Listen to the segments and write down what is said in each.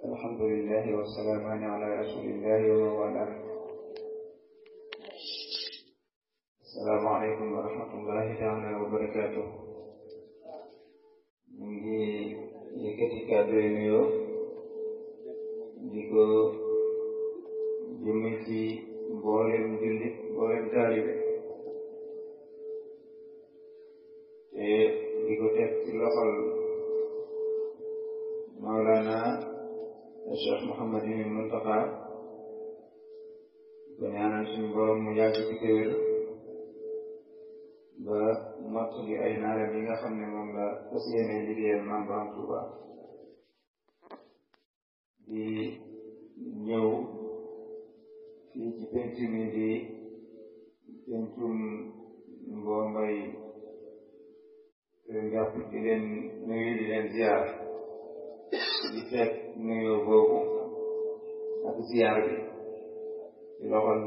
alhamdulillahi wassalaamaani ala rasulillahi wa mawala. assalaamu aleykum wa rahmatullahi taala wa barakaatu. ñu ngi yëkkati kàddu yi nuyoo di ko jëme ci mboolem jullit mboolem taalibe te di ko teg ci loxol Mawlana Cheikh Mouhamadul Muntaqa ko ñaanal suñu borom mu yàgg ci téwér ba mottali ay naaram yi nga xam ne moom la fas yéene liggéeyal Maam Borom Tuuba di ñëw fii ci penc mi di pencum Mbombay njàpp di leen nuyu di leen ziar di fekk nuyoo boobu ak ziar bi ci loxol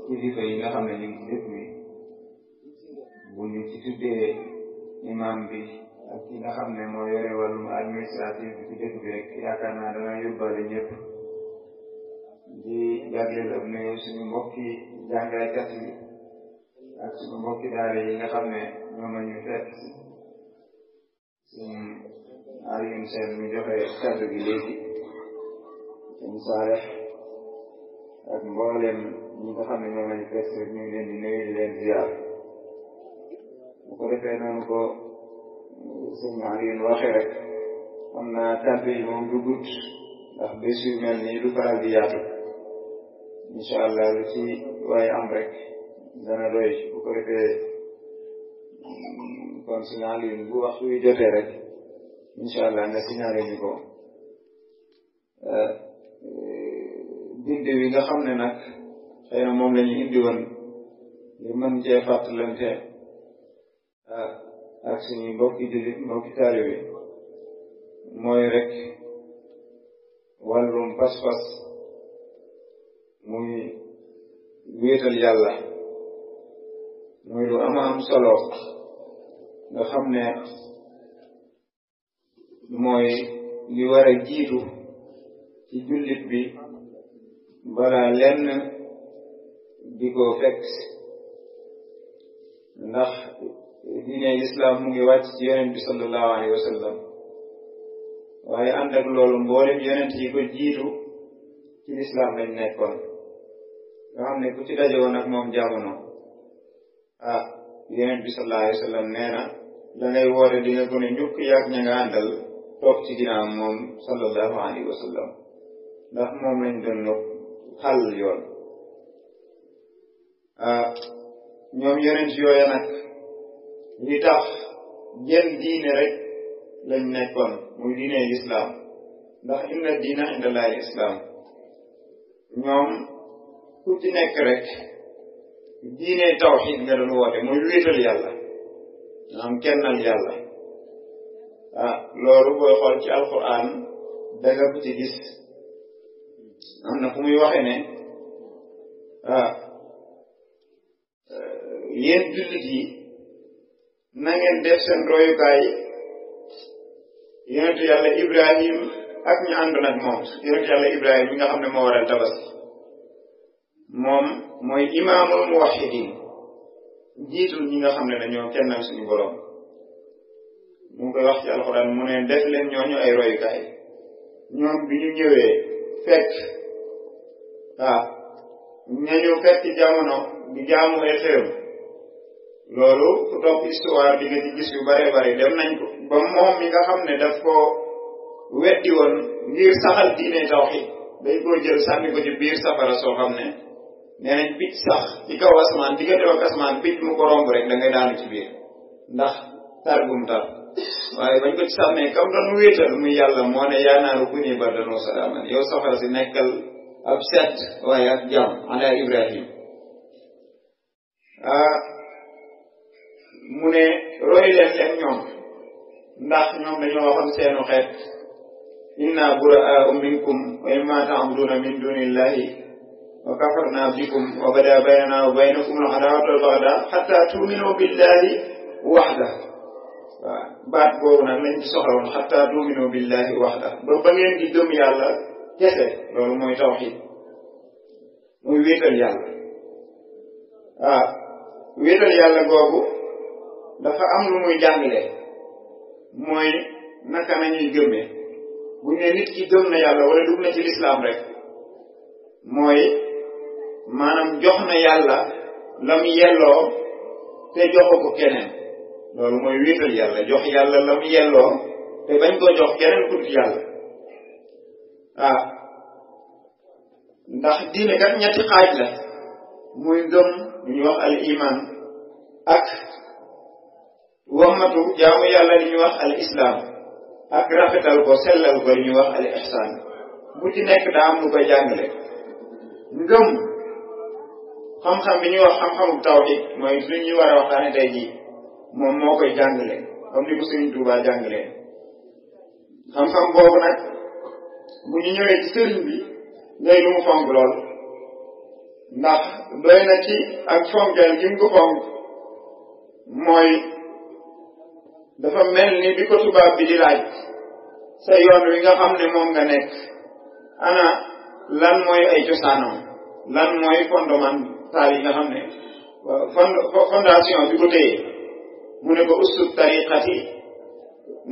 kilifa yi nga xam ne ñu ngi ci dëkk bi bu ñu ci tuddee imam bi ak ki nga xam ne moo yore wàllum administratif bi ci dëkk bi rek yaakaar naa dana yóbbaale ñëpp di jagleel ab nuyoo suñu mbokki jàngalekat yi ak suñu mbokki daara yi nga xam ne ñoom la ñu fekk suñu Alioune Sène mi joxe kàddu gi léegi suñu saare ak mboolem ñi nga xam ne ñoom la ñu fekk ñu ngi leen di nuyu di leen ziar bu ko defee noonu ko suñu Alioune waxee rek xam naa kàddu yi moom du gudd ndax bés yu mel nii du faral di yaatu incha allah lu ci waaye am rek dana doy bu ko defee kon suñu Alioune bu waxtu wi jotee rek incha allah nga signalé ñu ko bind wi nga xam ne nag xëy na moom la ñu indi woon li mën cee fàttalante ak suñu mbokki jullit mbokki taalibe mooy rek wàllum pas-pas muy wéetal yàlla muy lu ama am solo nga xam ne mooy li war a jiitu ci jullit bi balaa lenn di ko fekk ndax diine islam mu ngi wàcc ci yonent bi sallallahu alayhi wa sallam waaye ànd ak loolu mboolem yonent yi ko jiitu ci lislaam lañ nekkoon nga xam ne ku ci daje woon ak moom jamono yonent bi sallallahu alayhi wa sallam nee na la ngay woote di nga gën a njukk yàgg ña nga àndal toog ci ginnaaw moom sallallahu alayhi wa sallam ndax moom lañ doon xàll yoon ñoom yonent yooya nag li tax jën diine rek lañ nekkoon muy diine lislaam ndax inna diina indallahi lislaam ñoom ku ci nekk rek diine tawxiid nga doon woote muy wéetal yàlla am kennal yàlla loolu booy xool ci alquran danga ko ci gis am na fu muy waxe ne yéen jullit yi na ngeen def seen royukaay yonentu yàlla Ibrahim ak ñu àndoon ak moom yonentu yàlla Ibrahim mi nga xam ne moo waral tabaski moom mooy imaamul muwahhidin jiitul ñi nga xam ne dañoo kennal suñu boroom mu ngi koy wax ci alxuraan mu ne def leen ñooñu ay royukaay ñoom bi ñu ñëwee fekk ñañu fekk jamono di jaamu ay xërëm loolu ku topp histoire di nga ci gis yu bare bare dem nañ ko ba moom mi nga xam ne daf ko weddi woon ngir saxal diine tawhid dañ koo jël sànni ko ci biir safara soo xam ne nee nañ picc sax ci kaw asmaan diggante ak asmaan picc mu ko romb rek da ngay daanu ci biir ndax tar gum tar waaye bañ ko ci sàmmee kam doon wéetal muy yàlla moo ne yaa naaru kuni bardan wa salaaman yow safara si nekkal ab set waaye ak jàmm ala Ibrahim mu ne roy leen ñoom ndax ñoom dañoo waxoon seenu xeet inna buraa'u minkum wa mimma ta'buduna min dunillahi wa kafarna bikum wa bada baynana wa baynakum al-'adawatu wal-baghda'u hatta tu'minu billahi wahda waaw baat boobu nag lañ ci soxla woon hatta tu'minu billahi wahda ba ngeen di gëm yàlla kese loolu mooy tawxiid muy wéetal yàlla wéetal yàlla googu dafa am lu muy jàngale mooy naka nañuy gëmmee bu ñu ne nit ki gëm na yàlla wala dugg na ci lislaam rek mooy maanaam jox na yàlla lam yelloo te joxu ko keneen loolu mooy wéetal yàlla jox yàlla lam yelloo te bañ ko jox keneen ku dul yàlla ndax diine kat ñetti xaaj la muy gëm lu ñuy wax al iman ak wammatu jaamu yàlla li ñuy wax al islam ak rafetal ko sellal ko li ñuy wax al ihsan bu ci nekk daa am lu koy jàngale ngëm xam-xam bi ñuy wax xam-xamu tawhid mooy lu ñuy war a waxtaane tey jii moom moo koy jàngale comme ni ko Sëriñ Tuubaa jàngalee xam-xam boobu nag bu ñu ñëwee ci sëriñ bi ngay lu mu fonk lool ndax doy na ci ak fonkeel gi mu ko fonk mooy dafa mel ni bi ko tubaab bi di laaj sa yoon wi nga xam ne moom nga nekk ana lan mooy ay cosaanam lan mooy fondamental yi nga xam ne fondation bi ko téye mu ne ko ustub tariqati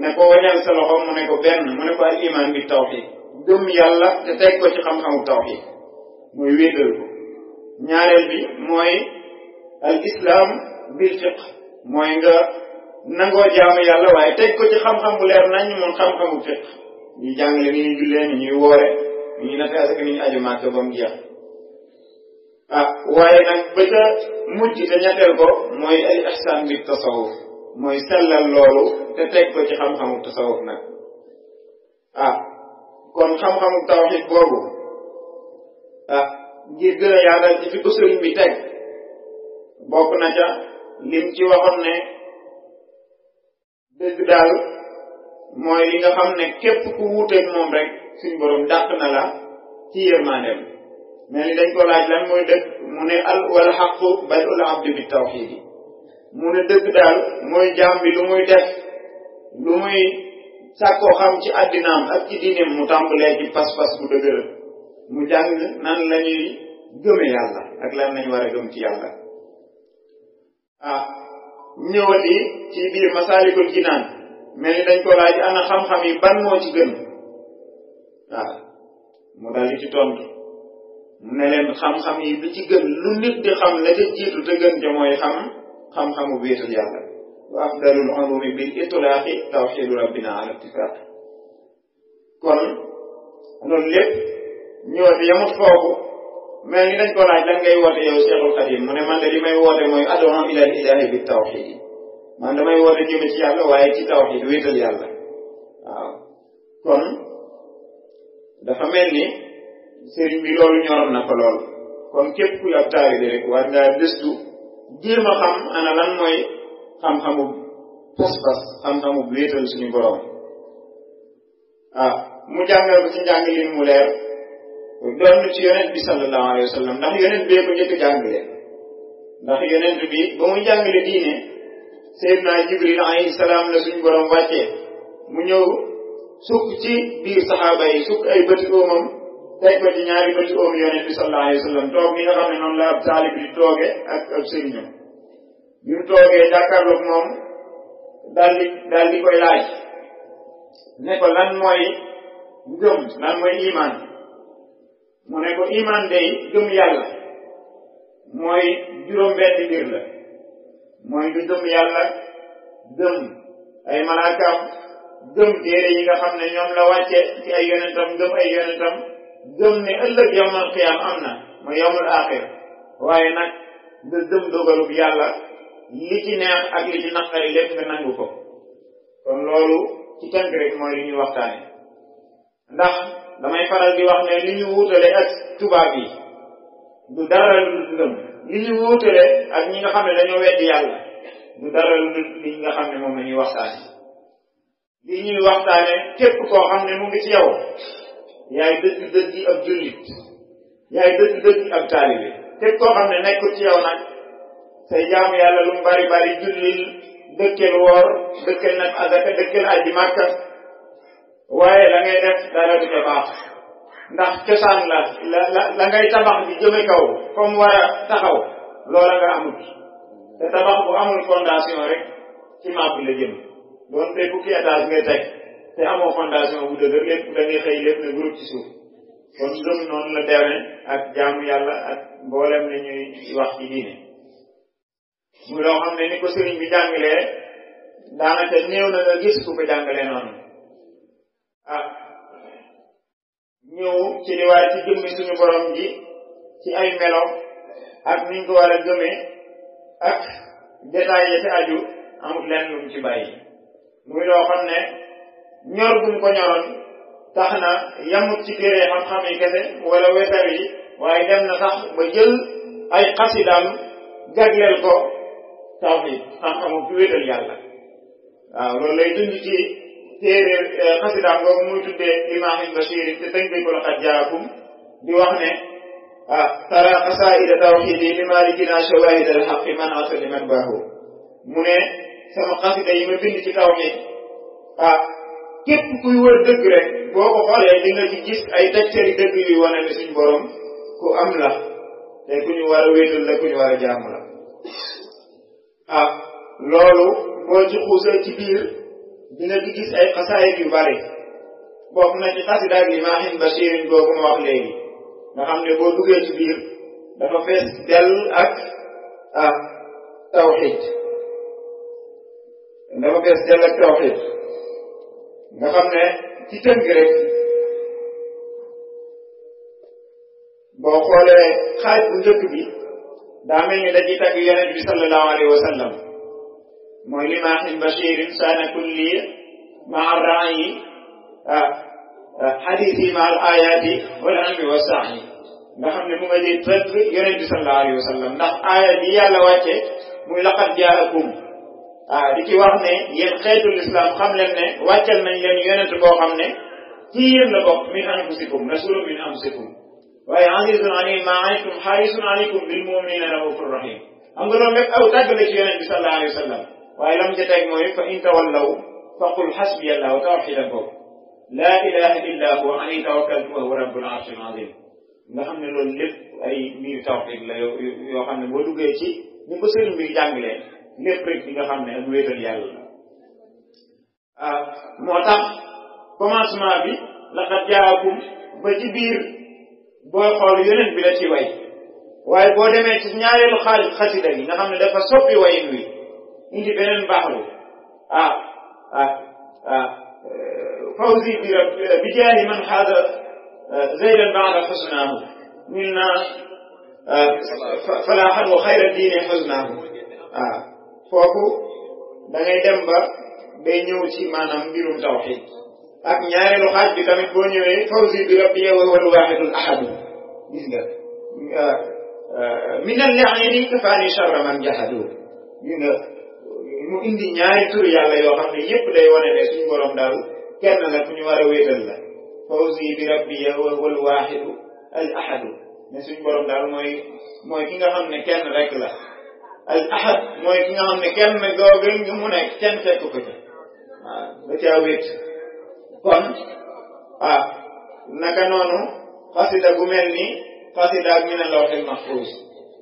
ne ko wañal sa loxo mu ne ko benn mu ne ko al iman bi tawxid gëm yàlla te teg ko ci xam-xamu tawxid mooy wéetal ko ñaareel bi mooy al islam bil fiqh mooy nga nangoo jaamu yàlla waaye teg ko ci xam-xam bu leer nañ moom xam-xamu fiqh ñuy jàngale ni ñuy jullee ni ñuy woore ni ñuy nattee asaka ni ñuy aju màkk ba mu jeex waaye nag ba ca mujj te ñetteel ko mooy al ihsan bi tasawuf mooy sellal loolu te teg ko ci xam-xamu tasawuf nag kon xam-xamu tawhid boobu ngir gën a yaatal ci fi ko sëriñ bi teg bokk na ca lim ci waxoon ne dëgg daal mooy li nga xam ne képp ku wuuteeg moom rek suñ borom dàq na la ci yërmandeem mais ni dañ ko laaj lan mooy dëgg mu ne al wal xaqu badul abdi bi tawxid yi mu ne dëgg daal mooy jaam bi lu muy def lu muy sàkkoo xam ci àddinaam ak ci diineem mu tàmbalee ci pas-pas bu dëgër mu jàng nan la ñuy gëme yàlla ak lan lañu war a gëm ci yàlla ñëwati ci biir masaalikul jinaan mel ni dañ ko laaj ana xam-xam yi ban moo ci gën mu daal di ci tontu mu ne leen xam-xam yi bi ci gën lu nit di xam la ca jiitu te gën ca mooy xam-xamu wéetal yàlla wa afdalul ulumi bil itlaaqi tawxidu rabbina ala ittifaq kon loolu lépp ñëwati yamut foofu mel ni dañ ko laaj lan ngay woote yow Cheikhul Khadim mu ne man de li may woote mooy ad'u ila al ilahi bi tawxid man damay woote jëme ci yàlla waaye ci tawxid wéetal yàlla kon dafa mel ni sëriñ bi loolu ñoroon na ko lool kon képp kuy ab taalibe rek war ngaa gëstu jéem a xam ana lan mooy xam-xamu pas-pas xam-xamu wéetal suñu borom mu jàngal ko ci njàngalin mu leer doon ci yonent bi sallallahu alayhi wa sallam ndax yonent bee ko njëkk jàngale ndax yonent bi ba muy jàngale diine Seydina Jibril alayhi salaam la suñu borom wàccee mu ñëw sukk ci biir saxaaba yi sukk ay bëti oomam teg ko ci ñaari bëti oom yonent bi sallallahu alayhi wa sallam toog ni nga xam ne noonu la ab taalib di tooge ak ab sëriñam bi mu toogee jàkkaarloog moom daal di koy laaj ne ko lan mooy ngëm lan mooy iman mu ne ko iman day gëm yàlla mooy juróom-benn mbir la mooy du gëm yàlla gëm ay malaakaam gëm téere yi nga xam ne ñoom la wàcce ci ay yonentam gëm ay yonentam gëm ne ëllëg yawmal qiyaam am na mooy yawmul aaxir waaye nag nga gëm dogalub yàlla li ci neex ak li ci naqari lépp nga nangu ko kon loolu ci tënk rek mooy li ñuy waxtaane ndax damay faral di wax ne li ñu wuutale ak tubaab yi du dara lu dul ngëm li ñu wuutale ak ñi nga xam ne dañoo weddi yàlla du dara lu dul li nga xam ne moom la ñuy waxtaane li ñuy waxtaane képp koo xam ne mu ngi ci yow yaay dëgg-dëgg ab jullit yaay dëgg-dëgg ab taalibe képp koo xam ne nekkul ci yow nag say jaamu yàlla lu mu bari bari jullil dëkkeel woor dëkkeel nag azaka dëkkeel aji màkka waaye la ngay def dara du ca baax ndax cosaan la ngay tabax bi jëme kaw comme war a taxaw loola nga amut te tabax bu amul fondation rek ci màbb la jëm doon te fukki étage ngay teg te amoo fondation bu dëgër lépp da ngay xëy lépp ne groupe ci suuf kon gëm noonu la demee ak jaamu yàlla ak mboolem la ñuy wax ci diine muy loo xam ne ni ko sëriñ bi jàngalee daanaka néew na nga gis ku ko jàngalee noonu ñëw ci li waaye ci jëmmi suñu borom ji ci ay melo ak niñ ko war a gëmee ak détails yi ci aju amut lenn lu mu ci bàyyi muy loo xam ne ñor gum ko ñoroon tax na yamut ci téere xam-xam yi kese wala wetar yi waaye dem na sax ba jël ay xasidaam jagleel ko tawhid xam-xamu ci wéetal yàlla waaw loolu lay dund ci téere xasidaam boobu muy tuddee Limaahin Bashir te tënk ko laqad jaakum di wax ne tara xasaida tawxidi li malikina shawahid al xaqi man asali man baahu mu ne sama xasida yi ma bind ci tawxid képp kuy wër dëgg rek boo ko xoolee di nga ci gis ay tegtali dëgg yuy wane ne suñ borom ku am la te ku ñu war a wéetal la ku ñu war a jaamu la loolu boo ci xuusee ci biir dina ci gis ay xasaayit yu bari bokk na ci xasida ak Limaahin Bashir boobu ma wax léegi nga xam ne boo duggee ci biir dafa fees dell ak tawxid dafa fees dell ak tawxid nga xam ne ci tënk rek boo xoolee xaaj bu njëkk bi daa mel ni dañuy tagg yonent bi sallallahu alayhi wa sallam mooy Limaahin Bashir saana kulli maa raayi xadiisi ma al ayaati wal ilmi wa saahi nga xam ne mu nga di tëgg yonent bi sallallahu alayhi wa sallam ndax aaya bi yàlla wàcce muy laqad jaakum di ci wax ne yéen xeetul islam xam leen ne wàccal nañ leen yonent boo xam ne ci yéen la bokk min anfusikum rasulun min anfusikum waaye azizun alayhi ma anittum harisun alaykum bil muminina raufur rahim xam nga loolu lépp aw tàgg la ci yonent bi sallallahu alayhi wa sallam waaye lam ca teg mooy fa in tawallaw faqul hasbiya allahu tawxidan boobu laa ilaha illa huwa alayhi tawakkaltu wa huwa rabbul arshil azim nga xam ne loolu lépp ay mbiri tawxid la yoo xam ne boo duggee ci ni ko sëriñ bi jàngalee lépp rek di nga xam ne ak wéetal yàlla la moo tax commencement bi laqad jaakum ba ci biir booy xool yonent bi la ci way waaye boo demee ci ñaareelu xaaju xasida gi nga xam ne dafa soppi wayin wi indi beneen baaxlu fawzi bi jaahi man xaada zaydan baada xusnaahu min na falaaxan wa xayra diine xusnaahu foofu da ngay dem ba day ñëw ci maanaam mbirum tawxid ak ñaareelu xaaj bi tamit boo ñëwee fawzi bi rabbi wa huwa alwaxidul ahadu gis nga min al yaani kafaani charra man jahadu gis nga mu indi ñaari turu yàlla yoo xam ne yépp day wane ne suñu borom daal kenn la ku ñu war a wéetal la fawzi bi rabbi wa huwa alwaxidu al ahadu ne suñu borom daal mooy ki nga xam ne kenn rek la al ahad mooy ki nga xam ne kenn googu ngi mu nekk kenn fekk ko ca da caa wét kon naka noonu xasida gu mel ni xasida ak min al-lawhil mahfuz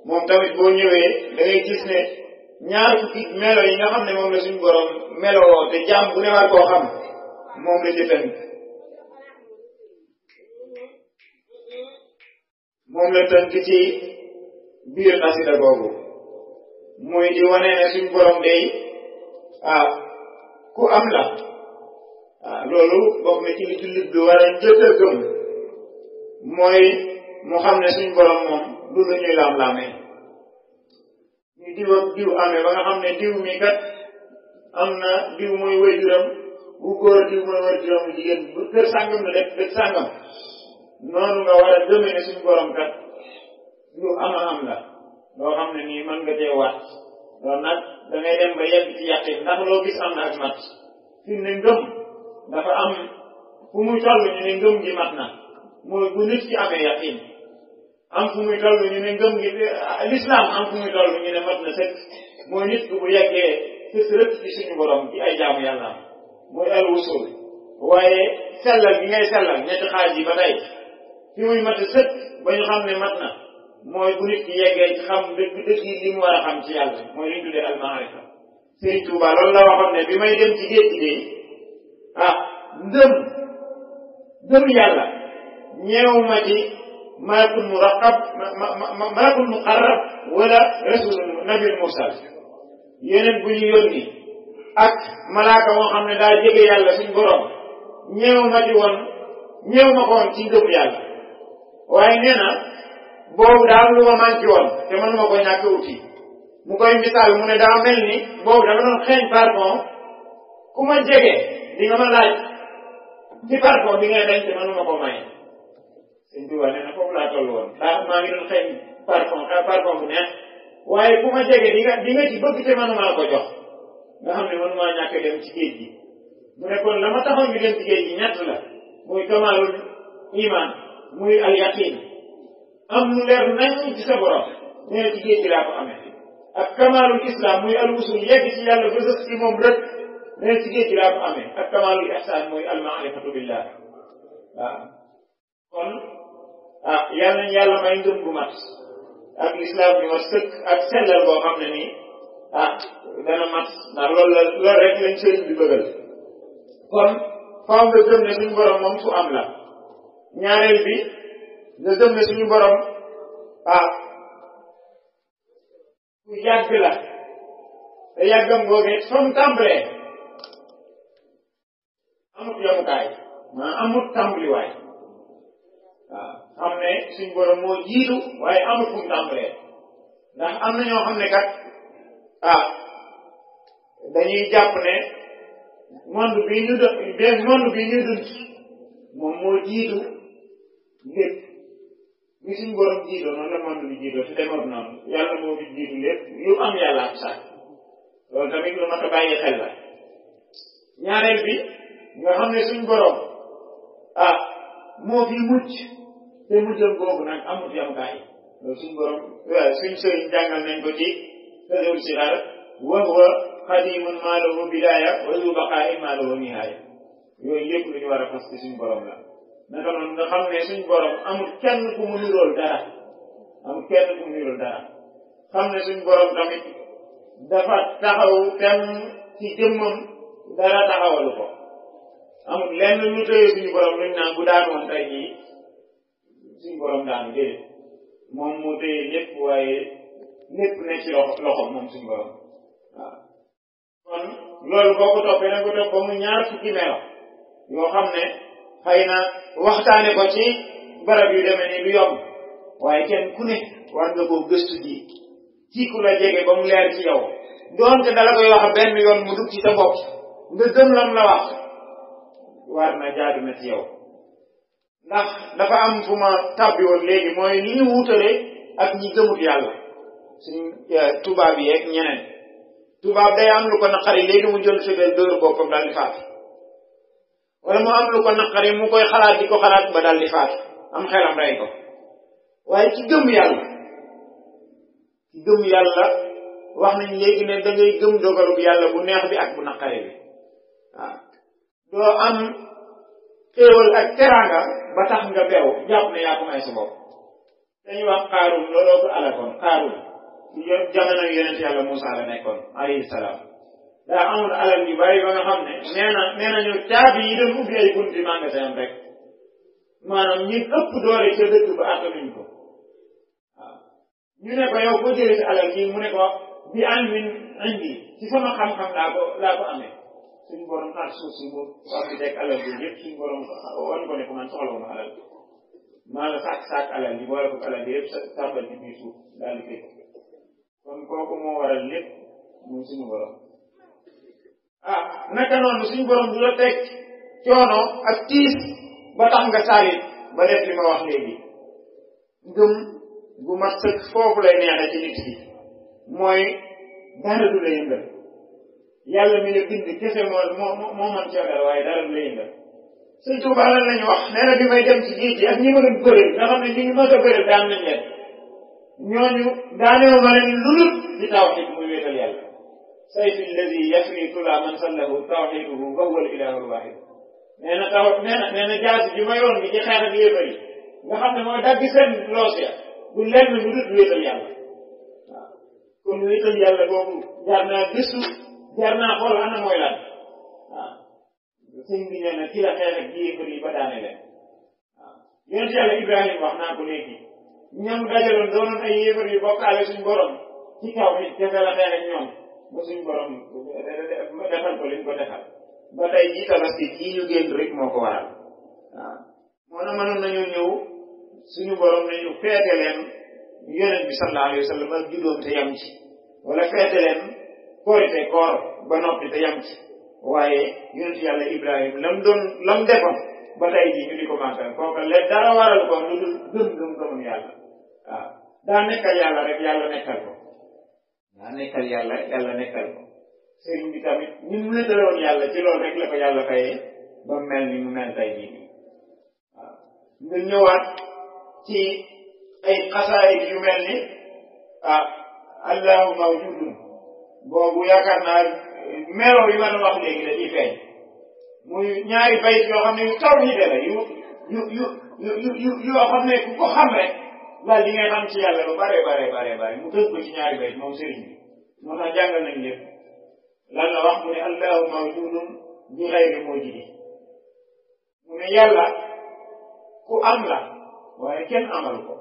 moom tamit boo ñëwee da ngay gis ne ñaar fukki melo yi nga xam ne moom la suñu borom meloo te jaam bu ne war koo xam moom la jëtënk moom la tënk ci biir xasida boobu muy di wane ne suñu borom day ku am la loolu bokk na ci li jullit bi war a njëkk a gëm mooy mu xam ne suñu borom moom du lu ñuy laam-laamee ñu diw ak diw amee ba nga xam ne diw mi kat am na diw mooy waajuram bu góor diw mooy waajuram bu jigéen bu kër sàngam la def kër sàngam noonu nga war a gëmee ne suñu borom kat lu am la loo xam ne nii mën nga cee waat loolu nag da ngay dem ba yegg ci yàqin ndax loo gis am na ak mat fi ne ngëm dafa am fu muy toll ñu ne ngëm gi mat na mooy bu nit ci amee yaqin am fu muy toll ñu ne ngëm gi l'islam am fu muy toll ñu ne mat na sëkk mooy nit ku bu yeggee sës rëkk ci suñu borom ci ay jaamu yàlla am mooy al wusul waaye sellal gi ngay sellal ñetti xaaj yi ba tey fi muy mat sëkk ba ñu xam ne mat na mooy bu nit ki yeggee ci xam dëgg dëgg yi li mu war a xam ci yàlla mooy li ñu tuddee almaarifa Sëriñ Tuuba loolu la waxoon ne bi may dem ci géej gi gëm yàlla ñeew ma ci malakul muraqab malakul muqarrab wala rasul nabil mursal yeneen bu ñu yónni ak malaaka moo xam ne daa jege yàlla suñ borom ñeew ma ko woon ci gëm yàlla waaye nee na boobu daal lu ma manqué woon te mënuma ko ñàkk uti mu koy misaal mu ne daa mel ni boobu dama doon xeeñ parfum ku ma jege di nga ma laaj ci parfum bi ngay dañ te mënuma ko may sëñ Tuuba nee na foofu laa toll woon maa ngi doon xeeñ parfum bu neex waaye ku ma jege di nga ci bëgg te mënuma la ko jox nga xam ne mënuma ñàkk dem ci géej gi mu ne kon la ma taxoon ñu dem ci géej gi ñett la muy kamalul iman muy al yaqin am lu leer nañ ci sa borom nee na ci géej gi laa ko amee ak kamalul islam muy al usul yegg ci yàlla ba sës ci moom rek nee na ci géej gi laa ko amee ak kamalul ihsan muy al maarifatu billah waaw kon yàlla nañ yàlla may ngëm bu mat ak islam bi ma sëkk ak sellal boo xam ne nii dana mat ndax loolu rek lañ sëriñ bi bëggal kon faaw nga gëm ne suñu borom moom fu am la ñaareel bi nga gëm ne suñu borom ku yàgg la te yàggam googee fa mu tàmbalee amut yamukaay amut tàmbaliwaay waaw xam ne suñu borom moo jiitu waaye amut fu mu tàmbalee ndax am na ñoo xam ne kat dañuy jàpp ne monde bi ñu dund moom moo jiitu lépp bi suñu borom jiitoo noonu la monde bi jiitoo te demoon noonu yàlla moo fi jiitu lépp yu am yàlla am sax loolu tamit lu mat a bàyyi xel la ñaareel bi nga xam ne suñu borom moo fi mucc te mujjam googu nag amut yamukaay loolu suñu borom suñ sëriñ jàngal nañ ko ci tëdewul si dara wa huwa xadimun maa lahu bidaaya wa zu baqaain maa lahu nihaaya yooyu yëpp lu ñu war a fas ci suñu borom la naka noonu nga xam ne suñu borom amul kenn ku mu nirool dara xam ne suñu borom tamit dafa taxaw tem ci jëmmam dara taxawalu ko amul lenn lu tëye suñu borom luñ naan bu daan woon tey jii suñu borom daanu déedéet moom moo tëye lépp waaye lépp ne ci loxo moom suñu borom waaw kon loolu boo ko toppee da nga ko topp ba mu ñaar fukki melo yoo xam ne xëy na waxtaane ko ci barab yu demee ni lu yomb waaye kenn ku ne war nga koo gëstu ji ci ku la jege ba mu leer ci yow doonte dala koy wax benn yoon mu dugg ci sa bopp nga gëm lam la wax war na jaadu na ci yow ndax dafa am fu ma tàbbi woon léegi mooy li ñu wutale ak ñi gëmut yàlla suñ tubaab yi ak ñeneen tubaab day am lu ko naqari léegi mu jël sëgal dóor boppam daal di faatu wala mu am lu ko naqari mu koy xalaat di ko xalaat ba daal di faatu am xelam rey ko waaye ci gëm yàlla wax nañ léegi ne da ngay gëm dogalub yàlla bu neex bi ak bu naqari bi waaw doo am xéewal ak teraanga ba tax nga beew jàpp ne yaa ko may sa bopp dañuy wax Qaaruun looloo ko alakoon Qaaruun jamono yonent yàlla Muusaa la nekkoon alayhi salaam daa amul alal yu bari ba nga xam ne nee nañu caabi yi doon ubbi ay bunti magasin rek maanaam ñi ëpp doole ca dëkk ba attanuñ ko waaw ñu ne ko yow boo jëlee si alal yi mu ne ko bi ilmin indi ci sama xam-xam laa ko amee suñu borom xaar suuf si mu wax di dekk alal bi yëpp suñu borom wan ko ne ko man soxla ma alal maa la sàkk alal yi boole ko alal bi yëpp tàmbal ci biir suuf daal di koy kon kooku moo waral lépp moom suñu borom naka noonu suñu borom du la teg coono ak tiis ba tax nga saalit ba def li ma wax léegi ngëm gu mat sëkk foofu lay neexe ci nit ki mooy dara du la yëngal yàlla mi la bind kese moo man ci dara waaye dara du la yëngal Sëñ Tuubaa lan lañu wax nee na bi may dem ci géej gi ak ñi ma doon bëreel nga xam ne ñi ngi mën a bëreel daan nañ leen ñooñu daanewu ma leen lu dul ci tawxiid muy wéetal yàlla sayfi alladi yafri tula man sallahu tawxiduhu wa huwa al ilahu al wahid nee na jaasi bi ma yoon bi ci xeex ak yéefar yi nga xam ne mooy daggi seen loos ya du lenn lu dul wéetal yàlla waaw kon wéetal yàlla boobu jar naa gëstu jar naa xool ana mooy lan waaw sëñ bi nee na ci la xeex ak yéefar yi ba daane leen waaw yonent yàlla Ibrahima wax naa ko léegi ñoom dajaloon doonoon ay yéefar yu bokkaale suñu borom ci kaw nit jafe la xeex ak ñoom ba suñu borom defal ko liñ ko defal ba tey jii tabaski kii ñu génn rek moo ko waral waaw moo na mënoon nañu ñëw suñu borom nañu feete leen yonent bi sallallahu alayhi wa sallam ak juddoom te yam ci wala feete leen korite koor ba noppi te yam ci waaye yonent yàlla Ibrahima lam defoon ba tey jii ñu di ko màggal kooka leen dara waral ko lu dul gëm yàlla waaw daa nekkal yàlla rek yàlla nekkal ko daa nekkal yàlla yàlla nekkal ko sëriñ bi tamit ni mu nekkaloon yàlla ci loolu rek la ko yàlla fayee ba mel ni mu mel tey jii nii waaw nga ñëwaat ci ay xasaayid yu mel ni allahu mawjudun boobu yaakaar naa melo yi ma doon wax léegi da ciy feeñ muy ñaari bayit yoo xam ne yu taw ñi de la yoo xam ne ku ko xam rek daal di ngay xam ci yàlla lu bare mu tënk ko ci ñaari bayit moom sëriñ bi moo tax jàngal nañ lépp lan la wax mu ne allahu mawjudun bi xayri mujidi mu ne yàlla ku am la waaye kenn amal ko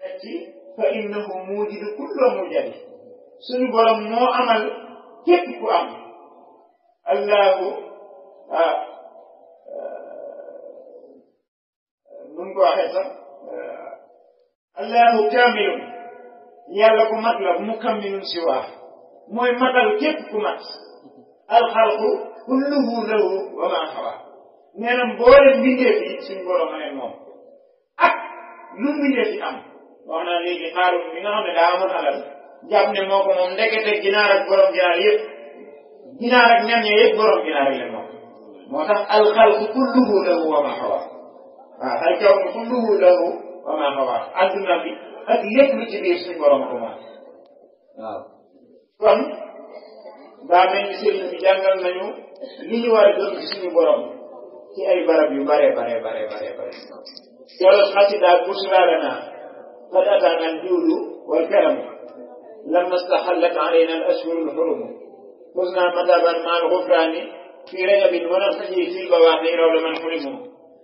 teg ci fa innahu mujidu kullu mujadi suñu borom moo amal képp ku am allahu nun ko waxee sax allahu kaamilun yàlla ku mat la mukammilun si waax mooy matal képp ku mat alxalqu kulluhu lahu wa ma xawa nee na mboolem mbindeef yi suñu borom a leen moom ak lu mbindeef yi am wax naa léegi xaarum bi nga xam ne daa amoon alal jàpp ne moo ko moom ndekete ginaar ak borom ginaar yëpp ginaar ak ñam ñe yëpp borom ginaar yi leen moom moo tax alxalqu kulluhu lahu wa ma xawa waaw alkawnu kulluhu lahu wa ma xawa adduna bi ak lépp lu ci biir suñu borom ko moom waaw kon daa mel ni sëriñ bi jàngal nañu li ñu war a gëm ci suñu borom ci ay barab yu bare wala xasida busra lana qad atana al-juudu wal karam lamma stahallat alayna al-ashhuru al-hurum fuzna madaban ma al-ghufrani fi rajabin wa nafsihi fi al-bawaqi rawla man hulimu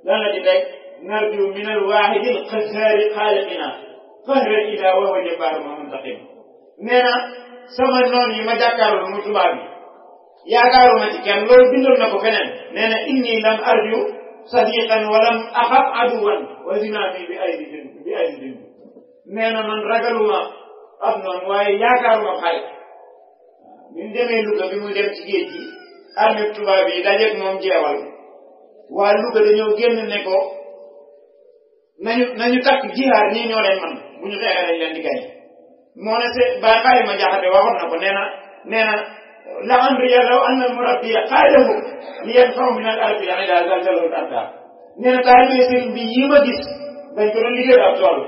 lana di rek narju min al-wahidi al-qahhari xaaliqina qahran ila wa huwa jabbarun muntaqim nee na sama noon yi ma jàkkaarloo mu tubaab yi yaakaaruma ci kenn loolu bindoon na ko feneen nee na inni lam arju sadiqan wa lam axaf aduwan wa zinaami bi aydi din nee na man ragaluma ab noonu waaye yaakaaruma xarit bi mu demee Louga bi mu dem ci géej gi armée tubaab yi dajeeg moom jeewal waa Louga dañoo génn ne ko nañu takk jihaar ñii ñoo leen man bu ñu xeexee dañ leen di gañ moo ne se ba xaari ma jaxate waxoon na ko nee na la amriya law anna al-murabbiya qaadahu li yanfaw min al-ardi ida zalzalahu al-aqdar nee na taalibe sëriñ bi yi ma gis dañ ko doon liggéey ab tool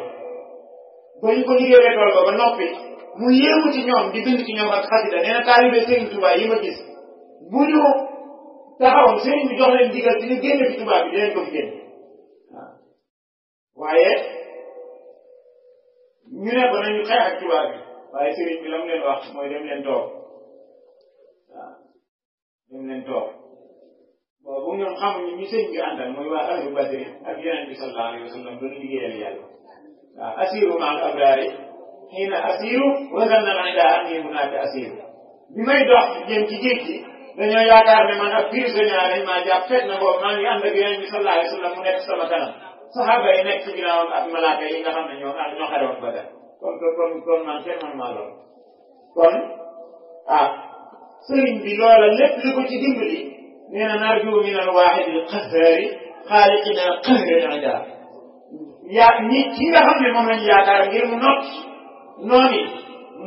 ba ñu ko liggéeyee tool ba noppi mu yéemu ci ñoom di bind ci ñoom ak xasida nee na taalibe sëriñ Tuubaa yi ma gis bu ñu taxawoon sëriñ bi jox leen digal ci ñu génn fi tubaab bi dinañ ko fi génn waaw waaye ñu ne ko nañu xeex ak tubaab bi waaye sëriñ bi la mu leen wax mooy dem leen toog waaw dem leen toog boobu ñoom xamuñu ñu sëñ bi àndal mooy waa ahlu badri ak yonent bi sallallahu alayhi wa sallam doon liggéeyal yàlla waaw asiru ma al abrari xiina asiru wa zanna al ida anni hunaka asiru bi may dox jëm ci géej gi dañoo yaakaar ne man ak prisonnier dañ maa jàpp fekk na boobu maa ngi ànd ak yonent bi sallallahu alayhi wa sallam mu nekk sama kanam saxaaba yi nekk ci ginnaawam ak malaaka yi nga xam ne ñoo xare woon Badar kon man kenn man maa lool kon sëriñ bi loola lépp li ko ci dimbali nee na narju min al waahid al qahhari xaaliqina qahran ida ñi ki nga xam ne moom lañu yaakaar ngir mu not noonu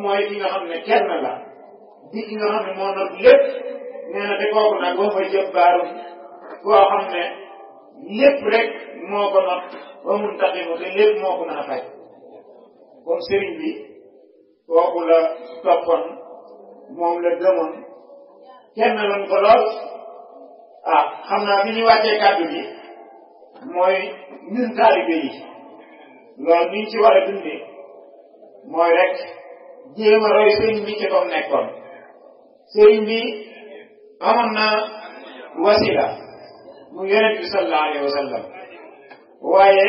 mooy ki nga xam ne kenn la di ki nga xam ne moo not lépp nee na te kooku nag boo fa jëbbaaru koo xam ne lépp rek moo ko not ba mun taximu te lépp moo ko mën a faj kon sëriñ bi kooku la toppoon moom la gëmoon kenn lañ ko lool xam naa fi ñu wàccee kàddu gi mooy ñun taalibe yi loolu niñ ci war a dundee mooy rek jéem a roy sëriñ bi ci comme nekkoon sëriñ bi amoon na wasila mu yonent bi sallallahu alayhi wa sallam waaye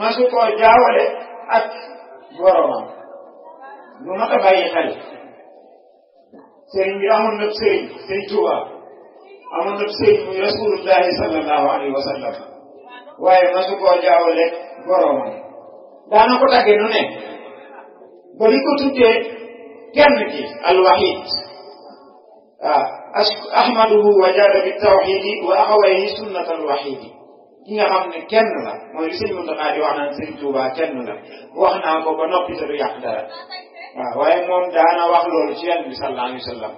masu koo jaawale ak boromam lu mat a bàyyi xel sëriñ bi amoon na sëriñ sëriñ Tuuba amoon na sëriñ muy rasulullahi sallallahu alayhi wa sallam waaye masu koo jaawale boromam daana ko tàggee nu ne ba li ko tuddee kenn ki alwahid ahmaduhu wa jaada bi tawxidi wa axawayhi sunnat alwahidi ki nga xam ne kenn la mooy li sëñ Muntaxa di wax naan sëriñ Tuuba kenn la wax naa ko ba noppi te du yàq dara waaw waaye moom daana wax loolu ci yonent bi sallallahu alayhi wa sallam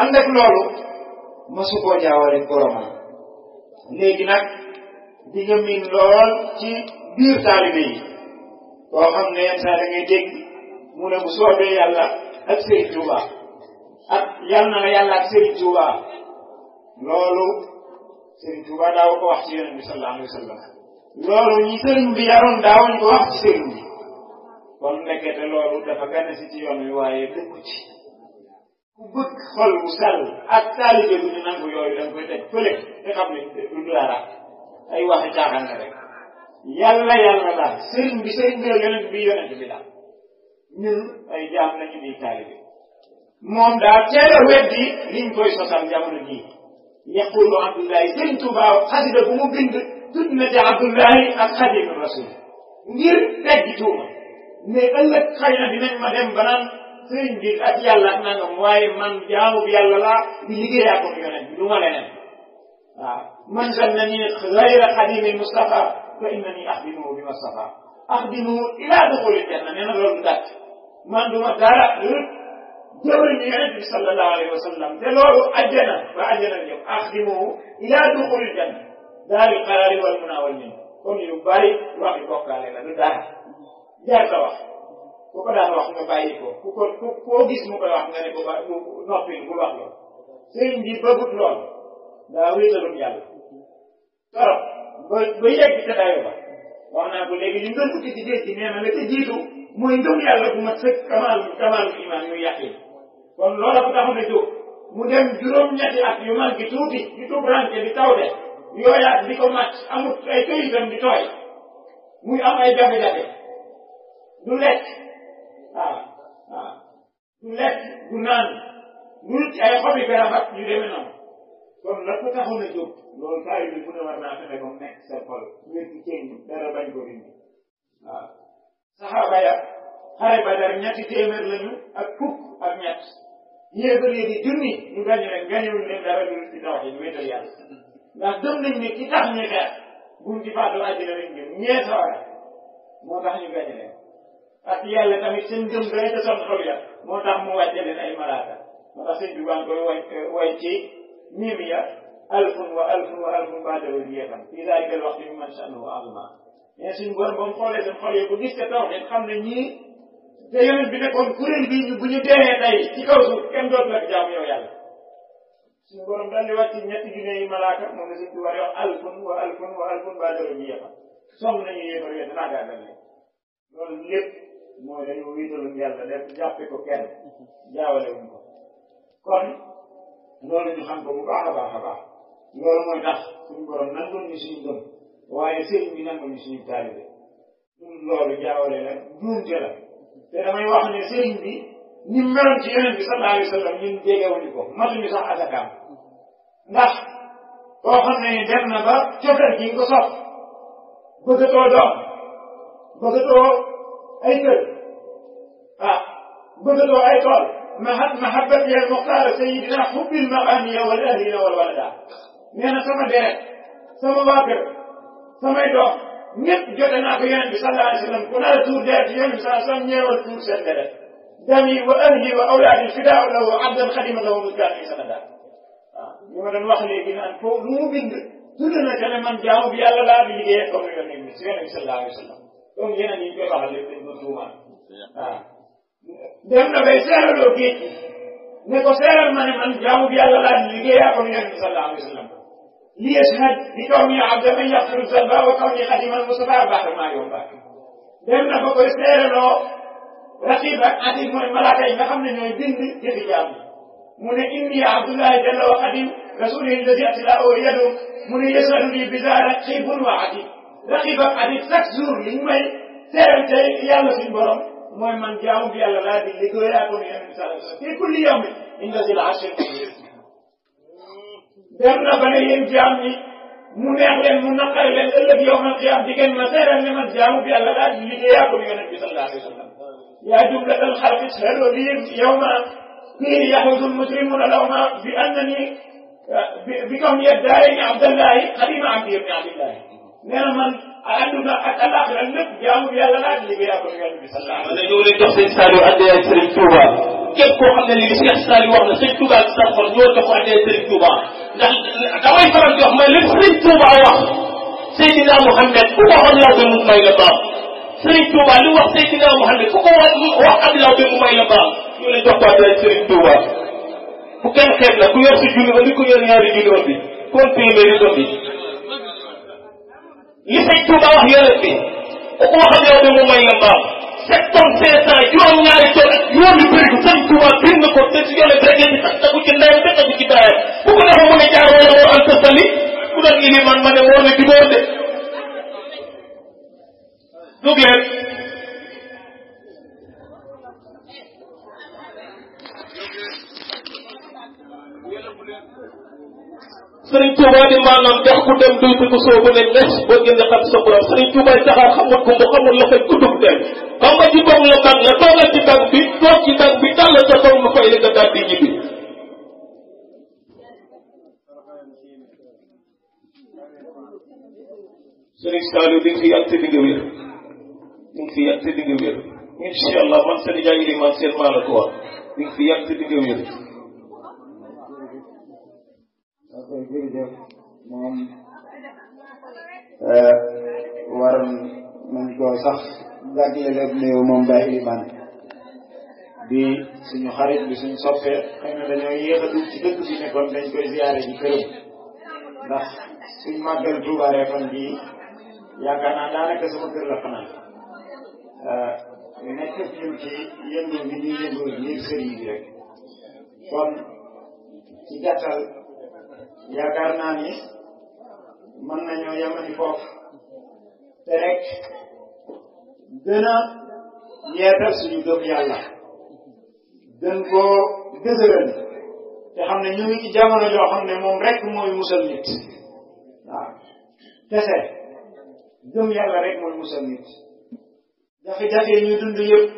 ànd ak loolu masu koo jaawale boromam léegi nag di nga miin lool ci biir taalibe yi koo xam ne yenn saa da ngay dégg mu ne bu soobee yàlla ak Serigne Touba ak yal na la yàlla ak Serigne Touba loolu Serigne Touba daaw ko wax ci yonent bi sallallahu alayhi wa sallam loolu ñi Serigne bi yaroon daawuñ ko wax ci Serigne bi kon nekkete loolu dafa gane si ci yoon wi waaye dëkku ci ku bëgg xol bu sell ak taalibe bu ñu nangu yooyu da nga koy teg fële te xam ne du dara ay waxi caaxaan la rek yàlla daal sëriñ bi yonent bi daal ñun ay jaam lañu di taalibe moom daal teel a weddi liñ koy sosal jamono jii yaqulu Abdullahi sëriñ Tuuba xasida bu mu bind tudd na ci Abdullahi ak Xaadimu Rasul ngir teggi tuuma mais ëllëg xëy na dinañ ma dem ba naan sëriñ bi ak yàlla ak nangam waaye man jaamu bi yàlla laa di liggéeyaa ko yonent bi du ma leneen waaw man zannani gayra xadimi Mustafa fa innani axdimuhu bi Mustafa axdimuhu ila duxulil janna nee na loolu gàtt man du ma dara lu jëwriñu yonent bi sallallahu alayhi wa sallam te loolu ajjana ba ajjana jëm axdimuhu ila duxulil janna daari xaraari wal munaa wal min kon yu bari waxi bokkaale la du dara jaar la wax ku ko daan wax nga bàyyi ko koo gis mu koy wax nga ne ko ba noppi bul wax loolu sëriñ bi bëggut lool daa wéetalum yàlla torop ba yegg ca dayo ba wax naa ko léegi li mu doon tukki ci géej gi nee na la ca jiitu mooy ngëm yàlla bu mat sëkk kamaalu iman muy yàqin kon loola ko taxoon a jóg mu dem juróom-ñetti at yu man gi tuuti di tubranke di taw de yooyaat di ko mat amut ay këyitam di tooy muy am ay jafe-jafe du lekk du lekk du naan lu ci ay xobi garab ak yu demee noonu kon la ko taxoon a jóg loolu taay bi bu ne war naa fexe ba mu nekk seen xol wér ci ceeñ dara bañ ko dindi waaw saxaaba ya xare Badar ñetti téeméer lañu ak fukk ak ñett yéegar yi di junni ñu gañu leen gañewuñ leen dara dul ci tawhid wéetal yàlla ndax gëm nañ ne ki tax ñu xeex buñ ci faatu àjjana lañ jëm ñee sawara moo tax ñu gañe leen ak yàlla tamit seen gëm gën a sonn xol ya moo tax mu wàcce leen ay malaaka moo tax sëñ bi baa ngi koy way ci miim ya alfun wa alfun wa alfun baadaru jeexam fii daalika al waxti mi man sha'nuhu azima mais suñu borom ba mu xoolee seen xol yi bu gis te tawhid xam ne ñii te yonent bi nekkoon kuréel bi ñu bu ñu deexee tey ci kaw suuf kenn dootu la jaamu yow yàlla suñu borom daal di wàcc ñetti junne yi malaaka moom la suñ bi war a wax alfun wa alfun wa alfun baadaru jeexam song nañu yéefar yooyu danaa gàddal leen loolu lépp mooy dañu wiitalum yàlla def jàppe ko kenn jaawale wuñ ko kon loolu ñu xam ko bu baax a baax a baax loolu mooy tax suñu borom nangul ñu suñu gëm waaye sëriñ bi nangul ñu suñu taalibe loolu jaawale la juumte la te damay wax ne sëriñ bi ñi meloon ci yonent bi sallallahu alayhi wa sallam ñun jegewuñu ko matuñu sax asakaam ndax koo xam ne dem na ba cofeel gi nga ko sopp bëggatoo doom bëggatoo ay kër bëggatoo ay tool mahabbati al muxtaar sayidina xubbil maqaaniya wal ahlina wal walada nee na sama deret sama waa kër samay doom ñëpp jote naa ko yonent bi sallallahu alayhi wa sallam ku nar a tuur deret ci yonent bi sallallahu alayhi wa sallam ñeewal tuur seen deret dami wa ahli wa awlaadi fidaa lahu abdan xadima lahu musgaani sanada waaw li ma doon wax léegi naan foofu lu mu bind tudd na ca ne man jaamu bi yàlla laa di liggéey comme yonent bi sallallahu alayhi wa sallam comme yeneen yi ñu koy waxal lépp dañ ko tuumaan waaw dem na bay seeraloo géej gi ne ko seeral ma ne man jaamu bi yàlla laa di liggéey comme yonent bi sallallahu alayhi wa sallam ليشهد بكوني عبد من يغفر الذنب وكوني خادم المصطفى بعد ما يوم بعد dem na ba koy seereloo raqib ak atid mooy malaaka yi nga xam ne ñooy bind jëfi jaam mu ne inni abdullahi jalla wa qadim rasulihi alladi atilaa yadu mu ne yashhadu li bi daa raqibun wa atid raqib ak atid chaque jour li ñu may seeral tey yàlla suñu borom mooy man jaamu bi yàlla laa di liggéeyaa ko ni yonent bi sallallahu alayhi wa sallam fi kulli yawmin inda zil arshi dem na ba ne yéen jaam ñi mu neex leen mu naqari leen ëllëg yawmal qiyaam di ngeen ma seeral ne man jaamu bi yàlla laa di liggéeyaa ko ni yonent bi sallallahu alayhi wa sallam yaa jumlatal xalqi ishhadu li yawma fiihi yahudu lmuslimuna lawma bi annani bi kawni daarayni abdallahi xadima abdi ibni abdillahi nee na man àdduna ak àllaaxira lépp jaamu bi yàlla laa di liggéeyaa ko ni yonent bi sallallahu alayhi wa sallam. ñoo leen jox seen Saliou addee Serigne Touba képp koo xam ne li Cheikh Saliou wax na Serigne Touba ci sa xol ñoo jox ko addee Serigne Touba ndax damay faral di wax mais lépp Serigne Touba wax Seydina Mouhamed ku ko wax law bi mu may la baax Serigne Touba li wax Seydina Mouhamed ku ko wax ak law bi mu may la baax ñoo leen jox ko addee Serigne Touba bu kenn xeeb na ku yor si junni andi ku yor ñaari junni andi kon téeméeri andi li Serigne Touba wax yonent bi ku ko wax ak law bi mu may la baax 7 tonnes 500 juróom-ñaari tonnes ak juróomi bërigo Serigne Touba bind na ko te si yoon rek ngeen di sax tegu ci ndeyam te tegu ci baayam bu ko defee mu ne jaar wala moo am sa sali ku doon indi man ma ne moo ne di de dugg leen Serigne Touba di maanaam dex ku dem duy ko soobu ne nes boo gën a xam sa borom Serigne Touba saxaar xamul ko mu xamul la fay kutub dem xam nga ci boog la tànn nga toogal ci tànk bi toog ci tànk bi tàll sa toog mu fay la nga daal di ñibbi Serigne Saliou di nga fi yàgg te di nga wér di nga fi yàgg te di nga wér incha allah man seen jàngi li man seen maa la ko wax di nga fi yàgg te di nga wér jërëjëf moom waroon nañ ko sax jagleel ak néew moom Baye Elimane di suñu xarit bi suñu soppee xëy na dañoo yéex a dugg ci dëkk bi ne kon dañ koy ziyaare ji këram ndax suñ màggal Tuuba Refane bi yaakaar naa daanaka sama kër la fanaan nekk ñun ci yëngu bi ñuy yëngu ngir sëriñ bi rek kon ci gàttal yaakaar naa ni mën nañoo yemani foofu te rek gën a yeetal suñu gëm yàlla gën koo dëgëral te xam ne ñu ngi ci jamono joo xam ne moom rek mooy musal nit waaw kese gëm yàlla rek mooy musal nit jafe-jafe yi ñu dund yëpp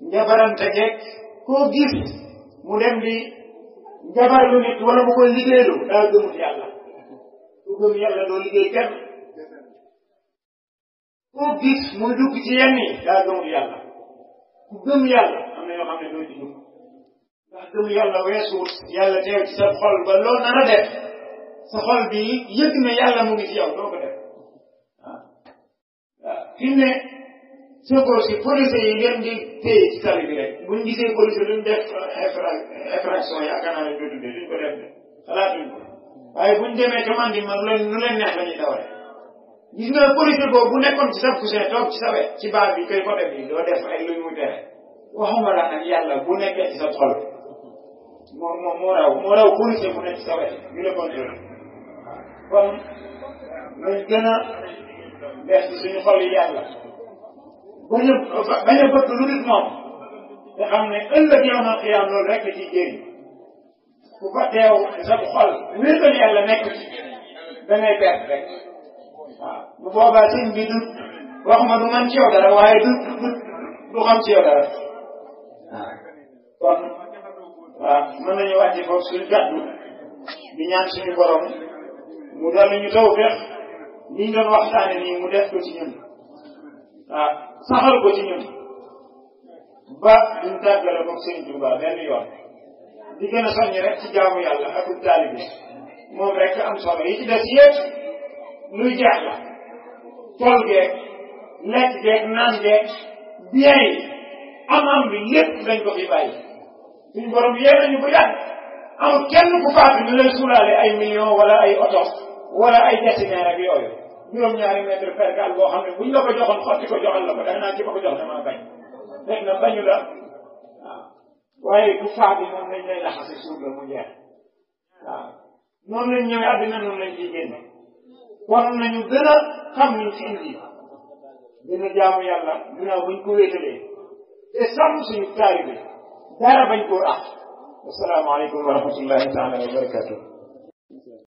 njabarante geeg koo gis mu dem di njabar lu nit wala bu koy liggéeylu daa gëmut yàlla ku gëm yàlla doo liggéey kenn koo gis muy dugg ci yenn yi daa gëmut yàlla ku gëm yàlla am na yoo xam ne doo ci dugg ndax gëm yàlla weesuut yàlla teew ci sa xol ba loo nar a def sa xol bi yëg ne yàlla mu ngi ci yow doo ko def waaw fi mu ne secours si police yi ngeen di téye ci tali bi rek buñ gisee police duñ def infraction yaakaar naa lañ koy tuddee duñ ko def de xalaatuñ ko waaye buñ demee commande man nu leen neex la ñuy dawale gis nga police boobu bu nekkoon ci sa cousin toog ci sa wet ci base bi koy côté bi doo def ay luñ muy tere waxuma la nag yàlla bu nekkee ci sa xol moo raw police bu nekk ci sa wet ñu la contrôle kon nañ gën a def ci suñu xol yi yàlla bañ a bëgg lu nit moom te xam ne ëllëg yow na xiyaam loolu rek la ciy jëriñ ku fa teew sa xol wéetal yàlla nekk ci da ngay perte rek waaw bu boobaa sëñ bi du waxuma du man ci yow dara waaye du xam ci yow dara waaw kon waaw mën nañu wàcce foofu suñu gàddu di ñaan suñu borom mu dolli ñu taw feex liñ doon waxtaane nii mu def ko ci ñun waaw saxal ko ci ñun ba duñ tàggale ko Sëriñ Tuuba benn yoon di gën a soññ rek ci jaamu yàlla ak taalibe moom rek am solo yi ci des yëpp luy jeex la tool geeg lekk geeg naan geeg bien yi am bi lépp dañ ko fi bàyyi suñ borom yee nañu bu yàgg amul kenn ku faatu ñu lay suulaale ay millions wala ay oto wala ay jasineer ak yooyu juróom-ñaari mètre percal boo xam ne buñ la ko joxoon xotti ko joxal la ko da nga naan ci ma ko jox damaa bañ fekk na bañu la waaw waaye bu faati moom lañ lay laxase suuf la mu jeex waaw noonu lañ ñëwee àddina noonu lañ ciy génne kon nañu gën a xam ni fi indi gën a jaamu yàlla ginnaaw buñ ko wéetalee te sàmm suñu taalibe dara bañ koo asalaamaaleykum wa rahmatullahi taala wa barakatuh